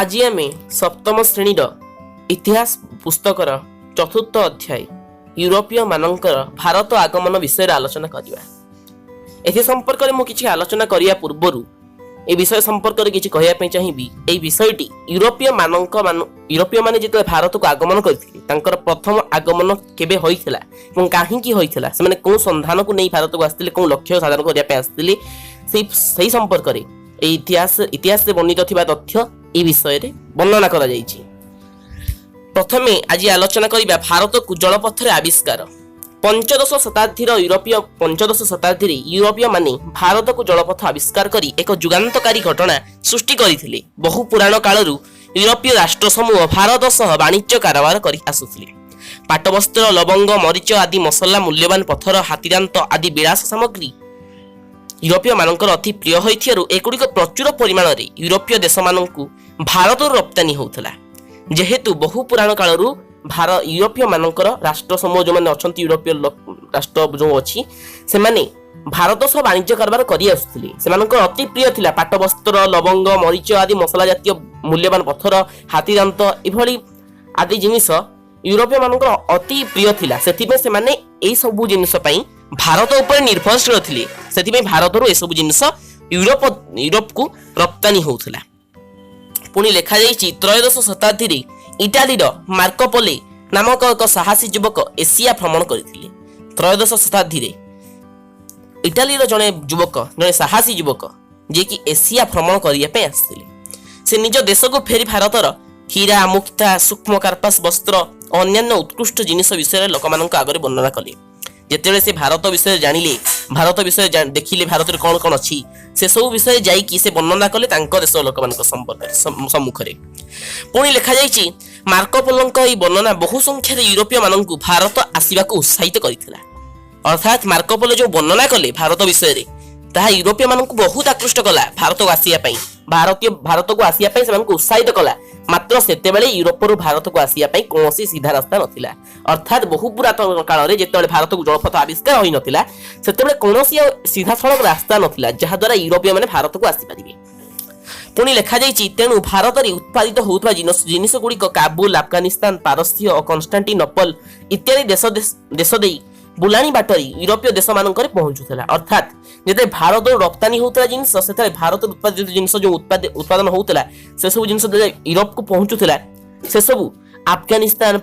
ଆଜି ଆମେ ସପ୍ତମ ଶ୍ରେଣୀର ଇତିହାସ ପୁସ୍ତକର ଚତୁର୍ଥ ଅଧ୍ୟାୟ ୟୁରୋପୀୟମାନଙ୍କର ଭାରତ ଆଗମନ ବିଷୟରେ ଆଲୋଚନା କରିବା। ଏଥି ସମ୍ପର୍କରେ ମୁଁ କିଛି ଆଲୋଚନା କରିବା ପୂର୍ବରୁ ଏ ବିଷୟ ସମ୍ପର୍କରେ କିଛି କହିବା ପାଇଁ ଚାହିଁବି। ଏହି ବିଷୟଟି ୟୁରୋପୀୟମାନେ ଯେତେବେଳେ ଭାରତକୁ ଆଗମନ କରିଥିଲେ, ତାଙ୍କର ପ୍ରଥମ ଆଗମନ କେବେ ହୋଇଥିଲା ଏବଂ କାହିଁକି ହୋଇଥିଲା, ସେମାନେ କେଉଁ ସନ୍ଧାନକୁ ନେଇ ଭାରତକୁ ଆସିଥିଲେ, କେଉଁ ଲକ୍ଷ୍ୟ ସାଧନ କରିବା ପାଇଁ ଆସିଥିଲେ, ସେଇ ସମ୍ପର୍କରେ ଏହି ଇତିହାସରେ ବର୍ଣ୍ଣିତ ଥିବା ତଥ୍ୟ ଏହି ବିଷୟରେ ବର୍ଣ୍ଣନା କରାଯାଇଛି। ପ୍ରଥମେ ଆଜି ଆଲୋଚନା କରିବା ଭାରତକୁ ଜଳପଥରେ ଆବିଷ୍କାର। ପଞ୍ଚଦଶ ଶତାବ୍ଦୀରେ ୟୁରୋପୀୟମାନେ ଭାରତକୁ ଜଳପଥ ଆବିଷ୍କାର କରି ଏକ ଯୁଗାନ୍ତକାରୀ ଘଟଣା ସୃଷ୍ଟି କରିଥିଲେ। ବହୁ ପୁରାଣ କାଳରୁ ୟୁରୋପୀୟ ରାଷ୍ଟ୍ର ସମୂହ ଭାରତ ସହ ବାଣିଜ୍ୟ କାରବାର କରି ଆସୁଥିଲେ। ପାଟବସ୍ତ୍ର, ଲବଙ୍ଗ, ମରିଚ ଆଦି ମସଲା, ମୂଲ୍ୟବାନ ପଥର, ହାତୀଦାନ୍ତ ଆଦି ବିଳାସ ସାମଗ୍ରୀ ୟୁରୋପୀୟମାନଙ୍କର ଅତି ପ୍ରିୟ ହୋଇଥିବାରୁ ଏଗୁଡ଼ିକ ପ୍ରଚୁର ପରିମାଣରେ ୟୁରୋପୀୟ ଦେଶମାନଙ୍କୁ ଭାରତରୁ ରପ୍ତାନୀ ହେଉଥିଲା। ଯେହେତୁ ବହୁ ପୁରାଣ କାଳରୁ ୟୁରୋପୀୟମାନଙ୍କର ରାଷ୍ଟ୍ର ସମୂହ ଯେଉଁମାନେ ଅଛନ୍ତି, ୟୁରୋପୀୟ ରାଷ୍ଟ୍ର ଯେଉଁ ଅଛି, ସେମାନେ ଭାରତ ସହ ବାଣିଜ୍ୟ କାରବାର କରି ଆସୁଥିଲେ। ସେମାନଙ୍କର ଅତି ପ୍ରିୟ ଥିଲା ପାଟବସ୍ତ୍ର, ଲବଙ୍ଗ, ମରିଚ ଆଦି ମସଲା ଜାତୀୟ ମୂଲ୍ୟବାନ ପଥର, ହାତୀଦାନ୍ତ ଏଭଳି ଆଦି ଜିନିଷ ୟୁରୋପୀୟମାନଙ୍କର ଅତି ପ୍ରିୟ ଥିଲା। ସେଥିପାଇଁ ସେମାନେ ଏଇ ସବୁ ଜିନିଷ ପାଇଁ ଭାରତ ଉପରେ ନିର୍ଭରଶୀଳ ଥିଲେ। ସେଥିପାଇଁ ଭାରତରୁ ଏସବୁ ଜିନିଷ ୟୁରୋପକୁ ରପ୍ତାନୀ ହେଉଥିଲା। ପୁଣି ଲେଖାଯାଇଛି, ତ୍ରୟୋଦଶ ଶତାବ୍ଦୀରେ ଇଟାଲୀର ମାର୍କୋପୋଲେ ନାମକ ଏକ ସାହସୀ ଯୁବକ ଏସିଆ ଭ୍ରମଣ କରିଥିଲେ। ତ୍ରୟୋଦଶ ଶତାବ୍ଦୀରେ ଇଟାଲୀର ଜଣେ ଯୁବକ, ଜଣେ ସାହସୀ ଯୁବକ, ଯିଏକି ଏସିଆ ଭ୍ରମଣ କରିବା ପାଇଁ ଆସିଥିଲେ, ସେ ନିଜ ଦେଶକୁ ଫେରି ଭାରତର ହୀରା, ମୁକ୍ତା, ସୂକ୍ଷ୍ମ କାର୍ପାସ ବସ୍ତ୍ର ଓ ଅନ୍ୟାନ୍ୟ ଉତ୍କୃଷ୍ଟ ଜିନିଷ ବିଷୟରେ ଲୋକମାନଙ୍କ ଆଗରେ ବର୍ଣ୍ଣନା କଲେ। ଯେତେବେଳେ ସେ ଭାରତ ବିଷୟରେ ଜାଣିଲେ, ଭାରତ ବିଷୟରେ ଦେଖିଲେ, ଭାରତରେ କ'ଣ କ'ଣ ଅଛି, ସେସବୁ ବିଷୟରେ ଯାଇକି ସେ ବର୍ଣ୍ଣନା କଲେ ତାଙ୍କ ଦେଶ ଲୋକମାନଙ୍କ ସମ୍ପର୍କରେ ସମ୍ମୁଖରେ। ପୁଣି ଲେଖାଯାଇଛି, ମାର୍କୋପୋଲୋଙ୍କ ଏହି ବର୍ଣ୍ଣନା ବହୁ ସଂଖ୍ୟାରେ ୟୁରୋପୀୟମାନଙ୍କୁ ଭାରତ ଆସିବାକୁ ଉତ୍ସାହିତ କରିଥିଲା। ଅର୍ଥାତ୍ ମାର୍କୋପୋଲୋ ଯେଉଁ ବର୍ଣ୍ଣନା କଲେ ଭାରତ ବିଷୟରେ, ତାହା ୟୁରୋପୀୟମାନଙ୍କୁ ବହୁତ ଆକୃଷ୍ଟ କଲା ଭାରତକୁ ଆସିବା ପାଇଁ। ଭାରତକୁ ଆସିବା ପାଇଁ ସେମାନଙ୍କୁ ଉତ୍ସାହିତ କଲା। ମାତ୍ର ସେତେବେଳେ ୟୁରୋପରୁ ଭାରତକୁ ଆସିବା ପାଇଁ କୌଣସି ସିଧା ରାସ୍ତା ନଥିଲା। ଅର୍ଥାତ୍ ବହୁ ପୁରାତନ କାଳରେ ଯେତେବେଳେ ଭାରତକୁ ଜଳପଥ ଆବିଷ୍କାର ହୋଇନଥିଲା, ସେତେବେଳେ କୌଣସି ଆଉ ସିଧାସଳଖ ରାସ୍ତା ନଥିଲା, ଯାହାଦ୍ୱାରା ୟୁରୋପୀୟମାନେ ଭାରତକୁ ଆସିପାରିବେ। ପୁଣି ଲେଖାଯାଇଛି, ତେଣୁ ଭାରତରେ ଉତ୍ପାଦିତ ହେଉଥିବା ଜିନିଷ ଗୁଡ଼ିକ କାବୁଲ, ଆଫଗାନିସ୍ତାନ, ପାରସ୍ୟ ଓ କନଷ୍ଟାଣ୍ଟିନୋପଲ ଇତ୍ୟାଦି ଦେଶ ଦେଇ ବୁଲାଣି ବାଟରେ ୟୁରୋପୀୟ ଦେଶମାନଙ୍କରେ ପହଞ୍ଚୁଥିଲା। ଅର୍ଥାତ୍ ଯେତେବେଳେ ଭାରତରୁ ରପ୍ତାନୀ ହେଉଥିଲା ଜିନିଷ, ସେତେବେଳେ ଭାରତରୁ ଉତ୍ପାଦିତ ଜିନିଷ ଯେଉଁ ଉତ୍ପାଦନ ହେଉଥିଲା, ସେସବୁ ଜିନିଷ ଯେତେବେଳେ ୟୁରୋପକୁ ପହଞ୍ଚୁଥିଲା, ସେସବୁ ଆଫଗାନିସ୍ତାନ,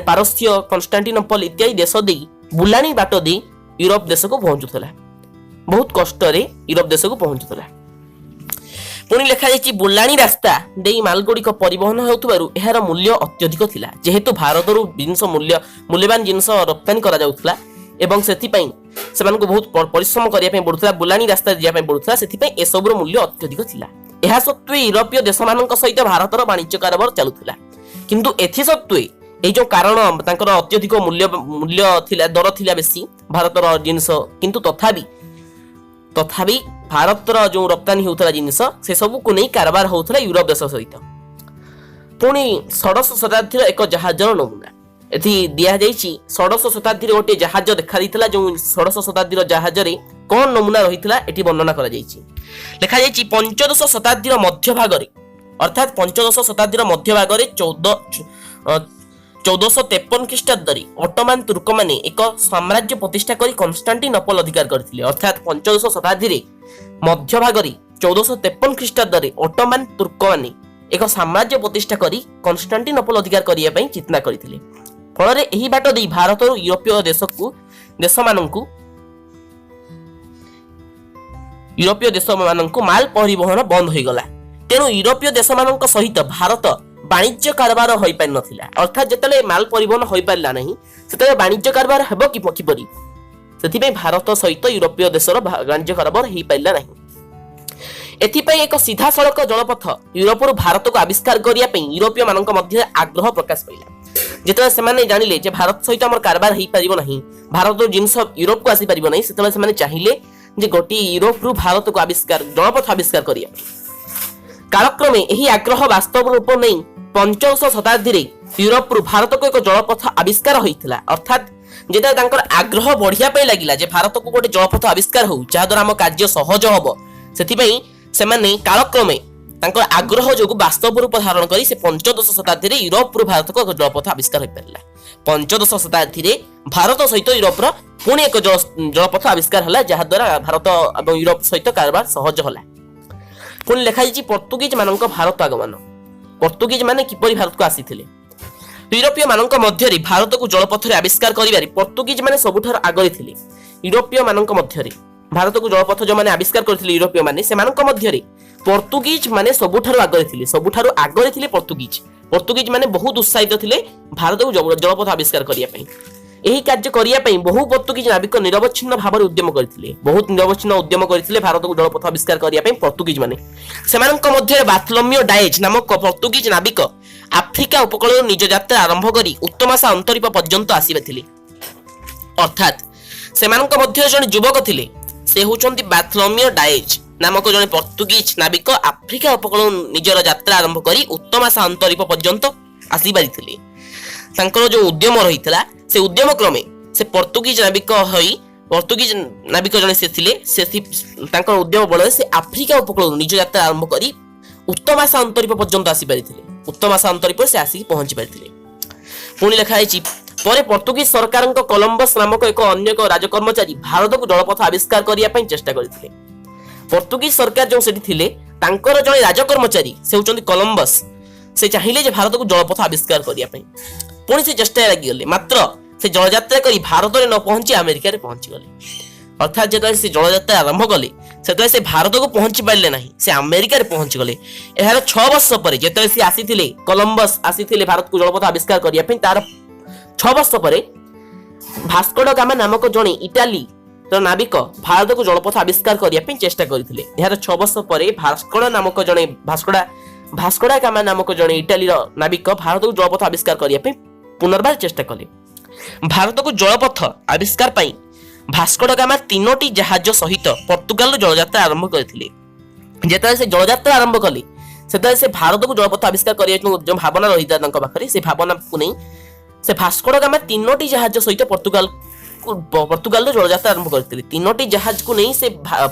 ପାରସ୍ୟ, କନଷ୍ଟାଣ୍ଟିନୋପଲ ଇତ୍ୟାଦି ଦେଶ ଦେଇ ବୁଲାଣି ବାଟ ଦେଇ ୟୁରୋପ ଦେଶକୁ ପହଞ୍ଚୁଥିଲା। ବହୁତ କଷ୍ଟରେ ୟୁରୋପ ଦେଶକୁ ପହଞ୍ଚୁଥିଲା। ପୁଣି ଲେଖାଯାଇଛି, ବୁଲାଣି ରାସ୍ତା ଦେଇ ମାଲଗୁଡ଼ିକ ପରିବହନ ହେଉଥିବାରୁ ଏହାର ମୂଲ୍ୟ ଅତ୍ୟଧିକ ଥିଲା। ଯେହେତୁ ଭାରତରୁ ଜିନିଷ ମୂଲ୍ୟବାନ ଜିନିଷ ରପ୍ତାନୀ କରାଯାଉଥିଲା ଏବଂ ସେଥିପାଇଁ ସେମାନଙ୍କୁ ବହୁତ ପରିଶ୍ରମ କରିବା ପାଇଁ ପଡୁଥିଲା, ବୁଲାଣି ରାସ୍ତାରେ ଯିବା ପାଇଁ ପଡୁଥିଲା, ସେଥିପାଇଁ ଏସବୁର ମୂଲ୍ୟ ଅତ୍ୟଧିକ ଥିଲା। ଏହା ସତ୍ତ୍ୱେ ୟୁରୋପୀୟ ଦେଶମାନଙ୍କ ସହିତ ଭାରତର ବାଣିଜ୍ୟ କାରବାର ଚାଲୁଥିଲା। କିନ୍ତୁ ଏଥି ସତ୍ତ୍ୱେ, ଏଇ ଯୋଉ କାରଣ ତାଙ୍କର ଅତ୍ୟଧିକ ମୂଲ୍ୟ ଥିଲା, ଦର ଥିଲା ବେଶୀ ଭାରତର ଜିନିଷ, କିନ୍ତୁ ତଥାପି ଭାରତର ଯୋଉ ରପ୍ତାନୀ ହେଉଥିଲା ଜିନିଷ, ସେସବୁକୁ ନେଇ କାରବାର ହେଉଥିଲା ୟୁରୋପ ଦେଶ ସହିତ। ପୁଣି ଷୋଡ଼ଶ ଶତାବ୍ଦୀର ଏକ ଜାହାଜର ନମୁନା ଏଠି ଦିଆଯାଇଛି। ଷୋଡ଼ଶ ଶତାବ୍ଦୀରେ ଗୋଟିଏ ଜାହାଜ ଦେଖାଦେଇଥିଲା। ଯୋଉ ଷୋଡ଼ଶ ଶତାବ୍ଦୀର ଜାହାଜରେ କଣ ନମୁନା ରହିଥିଲା, ଏଠି ବର୍ଣ୍ଣନା କରାଯାଇଛି। ଲେଖାଯାଇଛି, ପଞ୍ଚଦଶ ଶତାବ୍ଦୀର ମଧ୍ୟଭାଗରେ, ଅର୍ଥାତ୍ ପଞ୍ଚଦଶ ଶତାବ୍ଦୀର ମଧ୍ୟଭାଗରେ 1453 ଖ୍ରୀଷ୍ଟାବ୍ଦରେ ଅଟୋମାନ ତୁର୍କମାନେ ଏକ ସାମ୍ରାଜ୍ୟ ପ୍ରତିଷ୍ଠା କରି କନଷ୍ଟାଣ୍ଟିନୋପଲ ଅଧିକାର କରିଥିଲେ। ଅର୍ଥାତ୍ ପଞ୍ଚଦଶ ଶତାବ୍ଦୀରେ ମଧ୍ୟଭାଗରେ 1453 ଖ୍ରୀଷ୍ଟାବ୍ଦରେ ଅଟୋମାନ ତୁର୍କମାନେ ଏକ ସାମ୍ରାଜ୍ୟ ପ୍ରତିଷ୍ଠା କରି କନଷ୍ଟାଣ୍ଟିନୋପଲ ଅଧିକାର କରିବା ପାଇଁ ଚିନ୍ତା କରିଥିଲେ। ଫଳରେ ଏହି ବାଟ ଦେଇ ଭାରତରୁ ୟୁରୋପୀୟ ଦେଶମାନଙ୍କୁ ମାଲ ପରିବହନ ବନ୍ଦ ହୋଇଗଲା। ତେଣୁ ୟୁରୋପୀୟ ଦେଶମାନଙ୍କ ସହିତ ଭାରତ ବାଣିଜ୍ୟ କାରବାର ହୋଇପାରିନଥିଲା। ଅର୍ଥାତ୍ ଯେତେବେଳେ ମାଲ ପରିବହନ ହୋଇପାରିଲା ନାହିଁ, ସେତେବେଳେ ବାଣିଜ୍ୟ କାରବାର ହେବ କି କିପରି? ସେଥିପାଇଁ ଭାରତ ସହିତ ୟୁରୋପୀୟ ଦେଶର ବାଣିଜ୍ୟ କାରବାର ହେଇପାରିଲା ନାହିଁ। ଏଥିପାଇଁ ଏକ ସିଧାସଳଖ ଜଳପଥ ୟୁରୋପରୁ ଭାରତକୁ ଆବିଷ୍କାର କରିବା ପାଇଁ ୟୁରୋପୀୟ ମାନଙ୍କ ମଧ୍ୟରେ ଆଗ୍ରହ ପ୍ରକାଶ ପାଇଲା। ଯେତେବେଳେ ସେମାନେ ଜାଣିଲେ ଯେ ଭାରତ ସହିତ ଆମର କାରବାର ହେଇପାରିବ ନାହିଁ, ଭାରତର ଜିନିଷ ୟୁରୋପକୁ ଆସିପାରିବ ନାହିଁ, ସେତେବେଳେ ସେମାନେ ଚାହିଁଲେ ଯେ ଗୋଟିଏ ୟୁରୋପରୁ ଭାରତକୁ ଜଳପଥ ଆବିଷ୍କାର କରିବା ପାଇଁ। କାଳକ୍ରମେ ଏହି ଆଗ୍ରହ ବାସ୍ତବ ରୂପ ନେଇ ପଞ୍ଚଦଶ ଶତାବ୍ଦୀରେ ୟୁରୋପରୁ ଭାରତକୁ ଏକ ଜଳପଥ ଆବିଷ୍କାର ହୋଇଥିଲା। ଅର୍ଥାତ୍ ଯେତେବେଳେ ତାଙ୍କର ଆଗ୍ରହ ବଢିବା ପାଇଁ ଲାଗିଲା ଯେ ଭାରତକୁ ଗୋଟେ ଜଳପଥ ଆବିଷ୍କାର ହଉ, ଯାହାଦ୍ୱାରା ଆମ କାର୍ଯ୍ୟ ସହଜ ହବ, ସେଥିପାଇଁ ସେମାନେ କାଳକ୍ରମେ ତାଙ୍କର ଆଗ୍ରହ ଯୋଗୁଁ ବାସ୍ତବ ରୂପ ଧାରଣ କରି ସେ 15 ଶତାବ୍ଦୀରେ ୟୁରୋପରୁ ଭାରତକୁ ଏକ ଜଳପଥ ଆବିଷ୍କାର ହୋଇପାରିଲା। 15 ଶତାବ୍ଦୀରେ ଭାରତ ସହିତ ୟୁରୋପର ପୁଣି ଏକ ଜଳପଥ ଆବିଷ୍କାର ହେଲା, ଯାହାଦ୍ୱାରା ଭାରତ ଏବଂ ୟୁରୋପ ସହିତ କାରବାର ସହଜ ହେଲା। ପୁଣି ଲେଖାଯାଇଛି ପର୍ତ୍ତୁଗୀଜ ମାନଙ୍କ ଭାରତ ଆଗମନ। ପର୍ତ୍ତୁଗୀଜ ମାନେ କିପରି ଭାରତକୁ ଆସିଥିଲେ? ୟୁରୋପୀୟ ମାନଙ୍କ ମଧ୍ୟରେ ଭାରତକୁ ଜଳପଥରେ ଆବିଷ୍କାର କରିବାରେ ପର୍ତ୍ତୁଗୀଜ ମାନେ ସବୁଠାରୁ ଆଗରେ ଥିଲେ। ୟୁରୋପୀୟ ମାନଙ୍କ ମଧ୍ୟରେ ଭାରତକୁ ଜଳପଥ ଯେଉଁମାନେ ଆବିଷ୍କାର କରିଥିଲେ ୟୁରୋପୀୟ ମାନେ, ସେମାନଙ୍କ ମଧ୍ୟରେ ପର୍ତ୍ତୁଗୀଜ ମାନେ ସବୁଠାରୁ ଆଗରେ ଥିଲେ। ସବୁଠାରୁ ଆଗରେ ଥିଲେ ପର୍ତ୍ତୁଗୀଜ। ପର୍ତ୍ତୁଗୀଜ ମାନେ ବହୁତ ଉତ୍ସାହିତ ଥିଲେ ଭାରତକୁ ଜଳପଥ ଆବିଷ୍କାର କରିବା ପାଇଁ। ଏହି କାର୍ଯ୍ୟ କରିବା ପାଇଁ ବହୁ ପର୍ତ୍ତୁଗୀଜ ନାବିକ ନିରବଚ୍ଛିନ୍ନ ଭାବରେ ଉଦ୍ୟମ କରିଥିଲେ। ବହୁତ ନିରବଚ୍ଛିନ୍ନ ଉଦ୍ୟମ କରିଥିଲେ ଭାରତକୁ ଜଳପଥ ଆବିଷ୍କାର କରିବା ପାଇଁ ପର୍ତ୍ତୁଗୀଜ ମାନେ। ସେମାନଙ୍କ ମଧ୍ୟରେ ବାଥଲମିଓ ଡାଏଜ ନାମକ ପର୍ତ୍ତୁଗୀଜ ନାବିକ ଆଫ୍ରିକା ଉପକୂଳରୁ ନିଜ ଯାତ୍ରା ଆରମ୍ଭ କରି ଉତ୍ତମାସା ଅନ୍ତରୀପ ପର୍ଯ୍ୟନ୍ତ ଆସିଥିଲେ। ଅର୍ଥାତ୍ ସେମାନଙ୍କ ମଧ୍ୟରେ ଜଣେ ଯୁବକ ଥିଲେ, ସେ ହେଉଛନ୍ତି ବାଥଲମିଓ ଡାଏଜ ନାମକ ଜଣେ ପର୍ତ୍ତୁଗୀଜ ନାବିକ। ଆଫ୍ରିକା ଉପକୂଳରୁ ନିଜର ଯାତ୍ରା ଆରମ୍ଭ କରି ଉତ୍ତମାସା ଅନ୍ତରୀପ ପର୍ଯ୍ୟନ୍ତ ଆସିପାରିଥିଲେ। ତାଙ୍କର ଯୋଉ ଉଦ୍ୟମ ରହିଥିଲା, ସେ ଉଦ୍ୟମ କ୍ରମେ ସେ ପର୍ତ୍ତୁଗୀଜ ନାବିକ ହୋଇ, ପର୍ତ୍ତୁଗୀଜ ନାବିକ ଜଣେ ସେ ଥିଲେ, ସେ ତାଙ୍କର ଉଦ୍ୟମ ବଳରେ ସେ ଆଫ୍ରିକା ଉପକୂଳରୁ ନିଜ ଯାତ୍ରା ଆରମ୍ଭ କରି ଉତ୍ତମାସା ଅନ୍ତରୀପ ପର୍ଯ୍ୟନ୍ତ ଆସିପାରିଥିଲେ। ଉତ୍ତମାସା ଅନ୍ତରୀପରେ ସେ ଆସିକି ପହଞ୍ଚି ପାରିଥିଲେ। ପୁଣି ଲେଖା ହେଇଛି, ପରେ ପର୍ତ୍ତୁଗୀଜ ସରକାରଙ୍କ କଲମ୍ବସ ନାମକ ଏକ ଅନ୍ୟ ଏକ ରାଜକର୍ମଚାରୀ ଭାରତକୁ ଜଳପଥ ଆବିଷ୍କାର କରିବା ପାଇଁ ଚେଷ୍ଟା କରିଥିଲେ। ପର୍ତ୍ତୁଗୀଜ ସରକାର ଯେଉଁ ସେଠି ଥିଲେ, ତାଙ୍କର ଜଣେ ରାଜକର୍ମଚାରୀ, ସେ ହେଉଛନ୍ତି କଲମ୍ବସ, ସେ ଚାହିଁଲେ ଯେ ଭାରତକୁ ଜଳପଥ ଆବିଷ୍କାର କରିବା ପାଇଁ। ପୁଣି ସେ ଚେଷ୍ଟାରେ ଲାଗିଗଲେ। ମାତ୍ର ସେ ଜଳଯାତ୍ରା କରି ଭାରତରେ ନ ପହଞ୍ଚି ଆମେରିକାରେ ପହଞ୍ଚିଗଲେ। ଅର୍ଥାତ୍ ଯେତେବେଳେ ସେ ଜଳଯାତ୍ରା ଆରମ୍ଭ କଲେ, ସେତେବେଳେ ସେ ଭାରତକୁ ପହଞ୍ଚି ପାରିଲେ ନାହିଁ, ସେ ଆମେରିକାରେ ପହଞ୍ଚିଗଲେ। ଏହାର 6 ବର୍ଷ ପରେ ଯେତେବେଳେ ସେ ଆସିଥିଲେ, କଲମ୍ବସ ଆସିଥିଲେ ଭାରତକୁ ଜଳପଥ ଆବିଷ୍କାର କରିବା ପାଇଁ, ତାର 6 ବର୍ଷ ପରେ ଭାସ୍କୋଡ ଗାମା ନାମକ ଜଣେ ଇଟାଲୀର ନାବିକ ଭାରତକୁ ଜଳପଥ ଆବିଷ୍କାର କରିବା ପାଇଁ ଚେଷ୍ଟା କରିଥିଲେ। ଏହାର 6 ବର୍ଷ ପରେ ଭାସ୍କୋଡ ନାମକ ଜଣେ ଭାସ୍କୋଡା ଭାସ୍କୋଡା ଗାମା ନାମକ ଜଣେ ଇଟାଲୀର ନାବିକ ଭାରତକୁ ଜଳପଥ ଆବିଷ୍କାର କରିବା ପାଇଁ ପୁନର୍ବାର ଚେଷ୍ଟା କଲେ। ଭାରତକୁ ଜଳପଥ ଆବିଷ୍କାର ପାଇଁ ଭାସ୍କୋଡ ଗାମା ତିନୋଟି ଜାହାଜ ସହିତ ପର୍ତ୍ତୁଗାଲରୁ ଜଳଯାତ୍ରା ଆରମ୍ଭ କରିଥିଲେ। ଯେତେବେଳେ ସେ ଜଳଯାତ୍ରା ଆରମ୍ଭ କଲେ, ସେତେବେଳେ ସେ ଭାରତକୁ ଜଳପଥ ଆବିଷ୍କାର କରିବା ଯେଉଁ ଭାବନା ରହିଥିଲା ତାଙ୍କ ପାଖରେ, ସେ ଭାବନାକୁ ନେଇ ସେ ଭାସ୍କୋଡ ଗାମା ତିନୋଟି ଜାହାଜ ସହିତ ପର୍ତ୍ତୁଗାଲରୁ ଜଳଯାତ୍ରା ଆରମ୍ଭ କରିଥିଲେ। ତିନୋଟି ଜାହାଜକୁ ନେଇ ସେ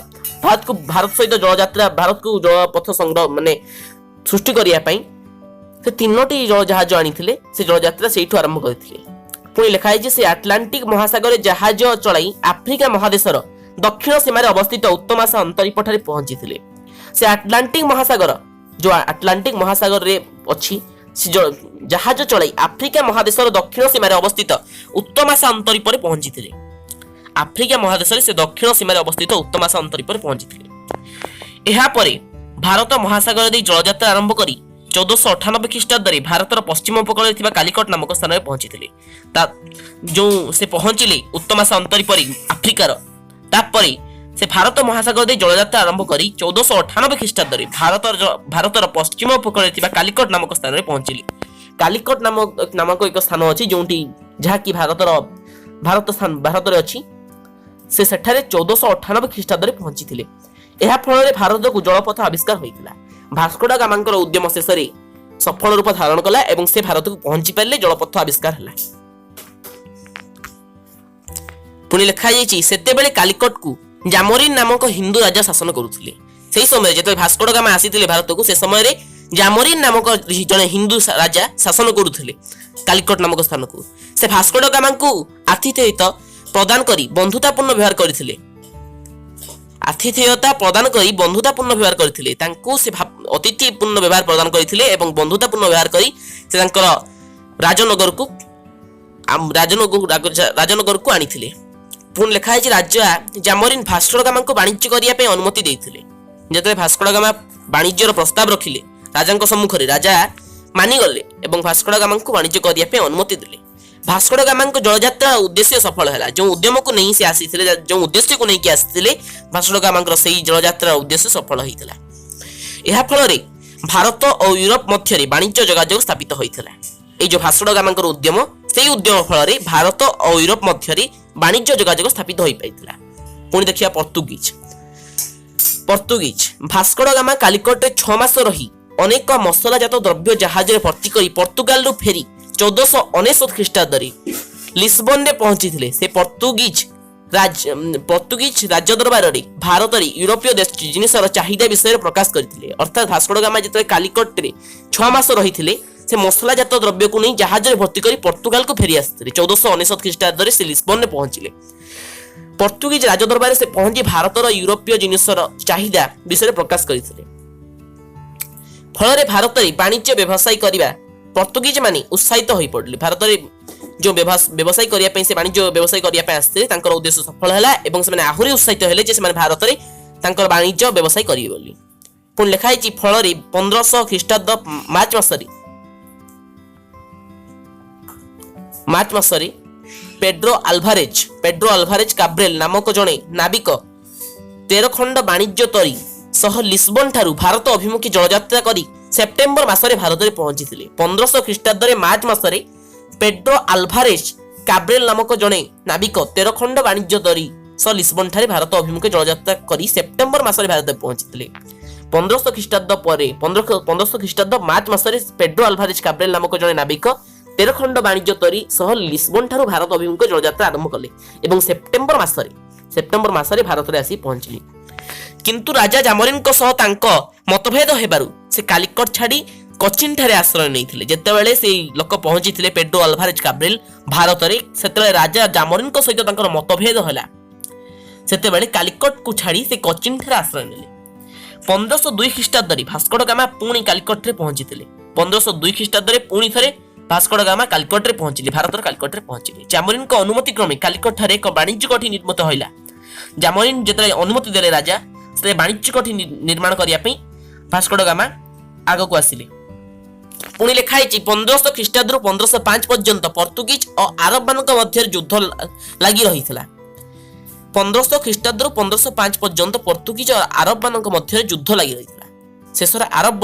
ଭାରତକୁ ଭାରତ ସହିତ ଜଳଯାତ୍ରା, ଭାରତକୁ ଜଳପଥ ସଂଗ୍ରହ ମାନେ ସୃଷ୍ଟି କରିବା ପାଇଁ ସେ ତିନୋଟି ଜଳ ଜାହାଜ ଆଣିଥିଲେ। ସେ ଜଳଯାତ୍ରା ସେଇଠୁ ଆରମ୍ଭ କରିଥିଲେ। ପୁଣି ଲେଖା ହେଇଛି, ସେ ଆଟଲାଣ୍ଟିକ ମହାସାଗରରେ ଜାହାଜ ଚଳାଇ ଆଫ୍ରିକା ମହାଦେଶର ଦକ୍ଷିଣ ସୀମାରେ ଅବସ୍ଥିତ ଉତ୍ତମାସା ଅନ୍ତରୀପଠାରେ ପହଞ୍ଚିଥିଲେ। ସେ ଆଟଲାଣ୍ଟିକ ମହାସାଗର, ଯୋଉ ଆଟଲାଣ୍ଟିକ ମହାସାଗରରେ ଅଛି, ସେ ଜାହାଜ ଚଳାଇ ଆଫ୍ରିକା ମହାଦେଶର ଦକ୍ଷିଣ ସୀମାରେ ଅବସ୍ଥିତ ଉତ୍ତମାସା ଅନ୍ତରୀପରେ ପହଞ୍ଚିଥିଲେ। ଆଫ୍ରିକା ମହାଦେଶରେ ସେ ଦକ୍ଷିଣ ସୀମାରେ ଅବସ୍ଥିତ ଉତ୍ତମାସା ଅନ୍ତରୀପରେ ପହଞ୍ଚିଥିଲେ। ଏହାପରେ ଭାରତ ମହାସାଗର ଦେଇ ଜଳଯାତ୍ରା ଆରମ୍ଭ କରି 1498 ଖ୍ରୀଷ୍ଟାବ୍ଦରେ ଭାରତର ପଶ୍ଚିମ ଉପକୂଳରେ ଥିବା କାଲିକଟ ନାମକ ସ୍ଥାନରେ ପହଞ୍ଚିଥିଲେ। ତା ଯୋଉ ସେ ପହଞ୍ଚିଲେ ଉତ୍ତମାସା ଅନ୍ତରୀପରେ ଆଫ୍ରିକାର, ତାପରେ ସେ ଭାରତ ମହାସାଗର ଦେଇ ଜଳଯାତ୍ରା ଆରମ୍ଭ କରି 1498 ଖ୍ରୀଷ୍ଟାବ୍ଦରେ ଭାରତର ପଶ୍ଚିମ ଉପକୂଳରେ ଥିବା କାଲିକଟ ନାମକ ସ୍ଥାନରେ ପହଞ୍ଚିଲେ। କାଲିକଟ ନାମକ ଏକ ସ୍ଥାନ ଅଛି, ଯେଉଁଠି ଯାହାକି ଭାରତର ଭାରତ ସ୍ଥାନ ଭାରତରେ ଅଛି। ସେ ସେଠାରେ 1498 ଖ୍ରୀଷ୍ଟାବ୍ଦରେ ପହଞ୍ଚିଥିଲେ। ଏହା ଫଳରେ ଭାରତକୁ ଜଳପଥ ଆବିଷ୍କାର ହୋଇଥିଲା। ଭାସ୍କୋଡା ଗାମାଙ୍କର ଉଦ୍ୟମ ଶେଷରେ ସଫଳ ରୂପ ଧାରଣ କଲା ଏବଂ ସେ ଭାରତକୁ ପହଞ୍ଚି ପାରିଲେ, ଜଳପଥ ଆବିଷ୍କାର ହେଲା। ପୁଣି ଲେଖାଯାଇଛି, ସେତେବେଳେ କାଲିକଟକୁ ଜାମୋରିନ୍ ନାମକ ହିନ୍ଦୁ ରାଜା ଶାସନ କରୁଥିଲେ। ସେହି ସମୟରେ ଯେତେବେଳେ ଭାସ୍କୋଡ ଗାମା ଆସିଥିଲେ ଭାରତକୁ, ସେ ସମୟରେ ଜାମୋରିନ୍ ନାମକ ଜଣେ ହିନ୍ଦୁ ରାଜା ଶାସନ କରୁଥିଲେ କାଲିକଟ ନାମକ ସ୍ଥାନକୁ। ସେ ଭାସ୍କୋଡ ଗାମାଙ୍କୁ ଆତିଥେୟତା ପ୍ରଦାନ କରି ବନ୍ଧୁତାପୂର୍ଣ୍ଣ ବ୍ୟବହାର କରିଥିଲେ। ଆତିଥେୟତା ପ୍ରଦାନ କରି ବନ୍ଧୁତାପୂର୍ଣ୍ଣ ବ୍ୟବହାର କରିଥିଲେ। ତାଙ୍କୁ ସେ ଅତିଥିପୂର୍ଣ୍ଣ ବ୍ୟବହାର ପ୍ରଦାନ କରିଥିଲେ ଏବଂ ବନ୍ଧୁତାପୂର୍ଣ୍ଣ ବ୍ୟବହାର କରି ସେ ତାଙ୍କର ରାଜନଗରକୁ ଆଣିଥିଲେ। ପୁଣି ଲେଖା ହେଇଛି, ରାଜା ଜାମୋରିନ୍ ଭାସ୍କୋଡ ଗାମାଙ୍କୁ ବାଣିଜ୍ୟ କରିବା ପାଇଁ ଅନୁମତି ଦେଇଥିଲେ। ଯେତେବେଳେ ଭାସ୍କୋଡ ଗାମା ବାଣିଜ୍ୟର ପ୍ରସ୍ତାବ ରଖିଲେ ରାଜାଙ୍କ ସମ୍ମୁଖରେ, ରାଜା ମାନିଗଲେ ଏବଂ ଭାସ୍କୋଡ ଗାମାଙ୍କୁ ବାଣିଜ୍ୟ କରିବା ପାଇଁ ଅନୁମତି ଦେଲେ। ଭାସ୍କୋଡ ଗାମାଙ୍କ ଜଳଯାତ୍ରା ଉଦ୍ଦେଶ୍ୟ ସଫଳ ହେଲା। ଯେଉଁ ଉଦ୍ୟମକୁ ନେଇ ସେ ଆସିଥିଲେ, ଯେଉଁ ଉଦ୍ଦେଶ୍ୟକୁ ନେଇକି ଆସିଥିଲେ, ଭାସ୍କୋଡ ଗାମାଙ୍କର ସେଇ ଜଳଯାତ୍ରା ଉଦ୍ଦେଶ୍ୟ ସଫଳ ହୋଇଥିଲା। ଏହା ଫଳରେ ଭାରତ ଓ ୟୁରୋପ ମଧ୍ୟରେ ବାଣିଜ୍ୟ ଯୋଗାଯୋଗ ସ୍ଥାପିତ ହୋଇଥିଲା। ଏଇ ଯୋଉ ଭାସ୍କୋଡ ଗାମାଙ୍କର ଉଦ୍ୟମ, ସେଇ ଉଦ୍ୟମ ଫଳରେ ଭାରତ ଓ ୟୁରୋପ ମଧ୍ୟରେ ବାଣିଜ୍ୟ ଯୋଗାଯୋଗ ସ୍ଥାପିତ ହୋଇପାରିଥିଲା। ପୁଣି ଦେଖିବା ପର୍ତ୍ତୁଗୀଜ। ପର୍ତ୍ତୁଗୀଜ ଭାସ୍କୋଡ ଗାମା କାଲିକଟରେ 6 ମାସ ରହି ଅନେକ ମସଲାଜାତ ଦ୍ରବ୍ୟ ଜାହାଜରେ ଭର୍ତ୍ତି କରି ପର୍ତ୍ତୁଗାଲରୁ ଫେରି 1499 ଖ୍ରୀଷ୍ଟାବ୍ଦରେ ଲିସବନରେ ପହଞ୍ଚିଥିଲେ। ସେ ପର୍ତ୍ତୁଗୀଜ ପର୍ତ୍ତୁଗୀଜ ରାଜ୍ୟ ଦରବାରରେ ଭାରତରେ ୟୁରୋପୀୟ ଦେଶ ଜିନିଷର ଚାହିଦା ବିଷୟରେ ପ୍ରକାଶ କରିଥିଲେ। ଅର୍ଥାତ୍ ଭାସ୍କୋଡ ଗାମା ଯେତେବେଳେ କାଲିକଟରେ 6 ମାସ ରହିଥିଲେ, ସେ ମସଲାଜାତ ଦ୍ରବ୍ୟକୁ ନେଇ ଜାହାଜରେ ଭର୍ତ୍ତି କରି ପର୍ତ୍ତୁଗାଲକୁ ଫେରି ଆସିଥିଲେ। 1499 ଖ୍ରୀଷ୍ଟାବ୍ଦରେ ସେ ଲିସବନରେ ପହଞ୍ଚିଲେ। ପର୍ତ୍ତୁଗୀଜ ରାଜ ଦରବାରରେ ସେ ପହଞ୍ଚି ଭାରତର ୟୁରୋପୀୟ ଜିନିଷର ଚାହିଦା ବିଷୟରେ ପ୍ରକାଶ କରିଥିଲେ। ଫଳରେ ଭାରତରେ ବାଣିଜ୍ୟ ବ୍ୟବସାୟ କରିବା ପର୍ତ୍ତୁଗୀଜ ମାନେ ଉତ୍ସାହିତ ହୋଇପଡ଼ିଲେ। ଭାରତରେ ଯେଉଁ ବ୍ୟବସାୟ କରିବା ପାଇଁ, ସେ ବାଣିଜ୍ୟ ବ୍ୟବସାୟ କରିବା ପାଇଁ ଆସିଥିଲେ, ତାଙ୍କର ଉଦ୍ଦେଶ୍ୟ ସଫଳ ହେଲା ଏବଂ ସେମାନେ ଆହୁରି ଉତ୍ସାହିତ ହେଲେ ଯେ ସେମାନେ ଭାରତରେ ତାଙ୍କର ବାଣିଜ୍ୟ ବ୍ୟବସାୟ କରିବେ ବୋଲି। ପୁଣି ଲେଖା ହେଇଛି, ଫଳରେ 1500 ଖ୍ରୀଷ୍ଟାବ୍ଦ ମାର୍ଚ୍ଚ ମାସରେ ପେଡ୍ରୋ ଆଲଭାରେଜ କାବ୍ରେଲ ନାମକ ଜଣେ ନାବିକ 13 ଖଣ୍ଡ ବାଣିଜ୍ୟ ତରି ସହ ଲିସବନ ଠାରୁ ଭାରତ ଅଭିମୁଖୀ ଜଳଯାତ୍ରା କରି ସେପ୍ଟେମ୍ବର ମାସରେ ଭାରତରେ ପହଞ୍ଚିଥିଲେ। 1500 ଖ୍ରୀଷ୍ଟାବ୍ଦରେ ମାର୍ଚ୍ଚ ମାସରେ ପେଡ୍ରୋ ଆଲଭାରେଜ କାବ୍ରେଲ ନାମକ ଜଣେ ନାବିକ 13 ଖଣ୍ଡ ବାଣିଜ୍ୟ ତରି ସହ ଲିସବନ ଠାରେ ଭାରତ ଅଭିମୁଖେ ଜଳଯାତ୍ରା କରି ସେପ୍ଟେମ୍ବର ମାସରେ ଭାରତରେ ପହଞ୍ଚିଥିଲେ। 1500 ଖ୍ରୀଷ୍ଟାବ୍ଦ ପରେ 1500 ଖ୍ରୀଷ୍ଟାବ୍ଦ ମାର୍ଚ୍ଚ ମାସରେ ପେଡ୍ରୋ ଆଲଭାରେଜ କାବ୍ରେଲ ନାମକ ଜଣେ ନାବିକ 13 ଖଣ୍ଡ ବାଣିଜ୍ୟ ତରି ସହ ଲିସବନ ଠାରୁ ଭାରତ ଅଭିମୁଖେ ଜଳଯାତ୍ରା ଆରମ୍ଭ କଲେ ଏବଂ ସେପ୍ଟେମ୍ବର ମାସରେ ଭାରତରେ ଆସି ପହଞ୍ଚିଲେ। କିନ୍ତୁ ରାଜା ଜାମରିନଙ୍କ ସହ ତାଙ୍କ ମତଭେଦ ହେବାରୁ ସେ କାଲିକଟ ଛାଡ଼ି କଚିନ ଠାରେ ଆଶ୍ରୟ ନେଇଥିଲେ। ଯେତେବେଳେ ସେଇ ଲୋକ ପହଞ୍ଚିଥିଲେ, ପେଡ୍ରୋ ଆଲଭାରେଜ କାବ୍ରେଲ ଭାରତରେ, ସେତେବେଳେ ରାଜା ଜାମରିନଙ୍କ ସହିତ ତାଙ୍କର ମତଭେଦ ହେଲା। ସେତେବେଳେ କାଲିକଟକୁ ଛାଡ଼ି ସେ କଚିନ ଠାରେ ଆଶ୍ରୟ ନେଲେ। 1502 ଖ୍ରୀଷ୍ଟାବ୍ଦରେ ଭାସ୍କୋଡ ଗାମା ପୁଣି କାଲିକଟରେ ପହଞ୍ଚିଥିଲେ। 1502 ଖ୍ରୀଷ୍ଟାବ୍ଦରେ ପୁଣି ଥରେ ଭାସ୍କୋଡ ଗାମା କାଲିକଟରେ ପହଞ୍ଚିଲେ, ଭାରତର କାଲିକଟରେ ପହଞ୍ଚିଲେ। ଜାମରିନଙ୍କ ଅନୁମତି କ୍ରମେ କାଲିକଟ ଠାରେ ଏକ ବାଣିଜ୍ୟ କୋଠି ନିର୍ମିତ ହୋଇଲା। ଜାମରିନ ଯେତେବେଳେ ଅନୁମତି ଦେଲେ ରାଜା, ସେତେବେଳେ ବାଣିଜ୍ୟ କୋଠି ନିର୍ମାଣ କରିବା ପାଇଁ ଭାସ୍କୋଡ ଗାମା ଆଗକୁ ଆସିଲେ। ପୁଣି ଲେଖା ହେଇଛି, 1500 ଖ୍ରୀଷ୍ଟାବ୍ଦରୁ 1505 ପର୍ଯ୍ୟନ୍ତ ପର୍ତ୍ତୁଗୀଜ ଓ ଆରବମାନଙ୍କ ମଧ୍ୟରେ ଯୁଦ୍ଧ ଲାଗି ରହିଥିଲା। 1500 ଖ୍ରୀଷ୍ଟାବ୍ଦରୁ 1505 ପର୍ଯ୍ୟନ୍ତ ପର୍ତ୍ତୁଗୀଜ ଓ ଆରବମାନଙ୍କ ମଧ୍ୟରେ ଯୁଦ୍ଧ ଲାଗି ରହିଥିଲା। ଶେଷରେ ଆରବ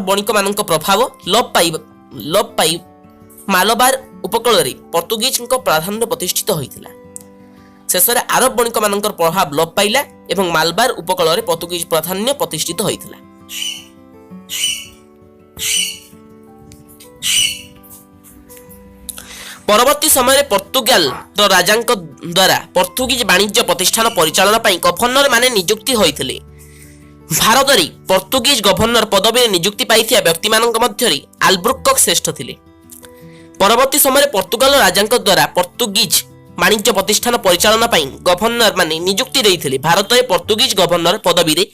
ବଣିକମାନଙ୍କ ପ୍ରଭାବ ଲୋପ ପାଇ ମାଲବାର ଉପକୂଳରେ ପର୍ତ୍ତୁଗୀଜଙ୍କ ପ୍ରାଧାନ୍ୟ ପ୍ରତିଷ୍ଠିତ ହୋଇଥିଲା। ଶେଷରେ ଆରବ ବଣିକମାନଙ୍କର ପ୍ରଭାବ ଲୋପ ପାଇଲା ଏବଂ ମାଲବାର ଉପକୂଳରେ ପର୍ତ୍ତୁଗୀଜ ପ୍ରାଧାନ୍ୟ ପ୍ରତିଷ୍ଠିତ ହୋଇଥିଲା। ପରବର୍ତ୍ତୀ ସମୟରେ ପର୍ତ୍ତୁଗାଲର ରାଜାଙ୍କ ଦ୍ୱାରା ପର୍ତ୍ତୁଗୀଜ ବାଣିଜ୍ୟ ପ୍ରତିଷ୍ଠାନ ପରିଚାଳନା ପାଇଁ ଗଭର୍ଣ୍ଣର ମାନେ ନିଯୁକ୍ତି ହୋଇଥିଲେ। ଭାରତରେ ପର୍ତ୍ତୁଗୀଜ ଗଭର୍ଣ୍ଣର ପଦବୀରେ ନିଯୁକ୍ତି ପାଇଥିବା ବ୍ୟକ୍ତିମାନଙ୍କ ମଧ୍ୟରେ ଆଲବୁକର୍କ ଶ୍ରେଷ୍ଠ ଥିଲେ। ପରବର୍ତ୍ତୀ ସମୟରେ ପର୍ତ୍ତୁଗାଲ ରାଜାଙ୍କ ଦ୍ୱାରା ପର୍ତ୍ତୁଗୀଜ ବାଣିଜ୍ୟ ପ୍ରତିଷ୍ଠାନ ପରିଚାଳନା ପାଇଁ ଗଭର୍ଣ୍ଣର ମାନେ ନିଯୁକ୍ତି ଦେଇଥିଲେ। ଭାରତରେ ପର୍ତ୍ତୁଗୀଜ ଗଭର୍ଣ୍ଣର ପଦବୀରେ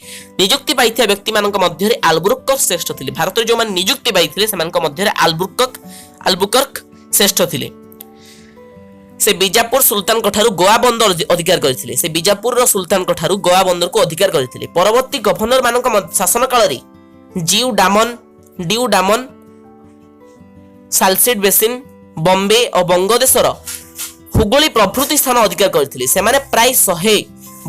ନିଯୁକ୍ତି ପାଇଥିବା ବ୍ୟକ୍ତିମାନଙ୍କ ମଧ୍ୟରେ ଆଲବୁକର୍କ ଶ୍ରେଷ୍ଠ ଥିଲେ। ଭାରତରେ ଯେଉଁମାନେ ନିଯୁକ୍ତି ପାଇଥିଲେ, ସେମାନଙ୍କ ମଧ୍ୟରେ ଆଲବୁକର୍କ ଶ୍ରେଷ୍ଠ ଥିଲେ। ସେ ବିଜାପୁର ସୁଲତାନଙ୍କ ଠାରୁ ଗୋଆ ବନ୍ଦର ଅଧିକାର କରିଥିଲେ। ସେ ବିଜାପୁରର ସୁଲତାନଙ୍କ ଠାରୁ ଗୋଆ ବନ୍ଦରକୁ ଅଧିକାର କରିଥିଲେ। ପରବର୍ତ୍ତୀ ଗଭର୍ଣ୍ଣର ମାନଙ୍କ ଶାସନ କାଳରେ ଡିଉ ଡାମନ, ସାଲସିଟ୍ ବେସିନ୍, ବମ୍ବେ ଓ ବଙ୍ଗଦେଶର ହୁଗୁଳି ପ୍ରଭୃତି ସ୍ଥାନ ଅଧିକାର କରିଥିଲେ। ସେମାନେ ପ୍ରାୟ 100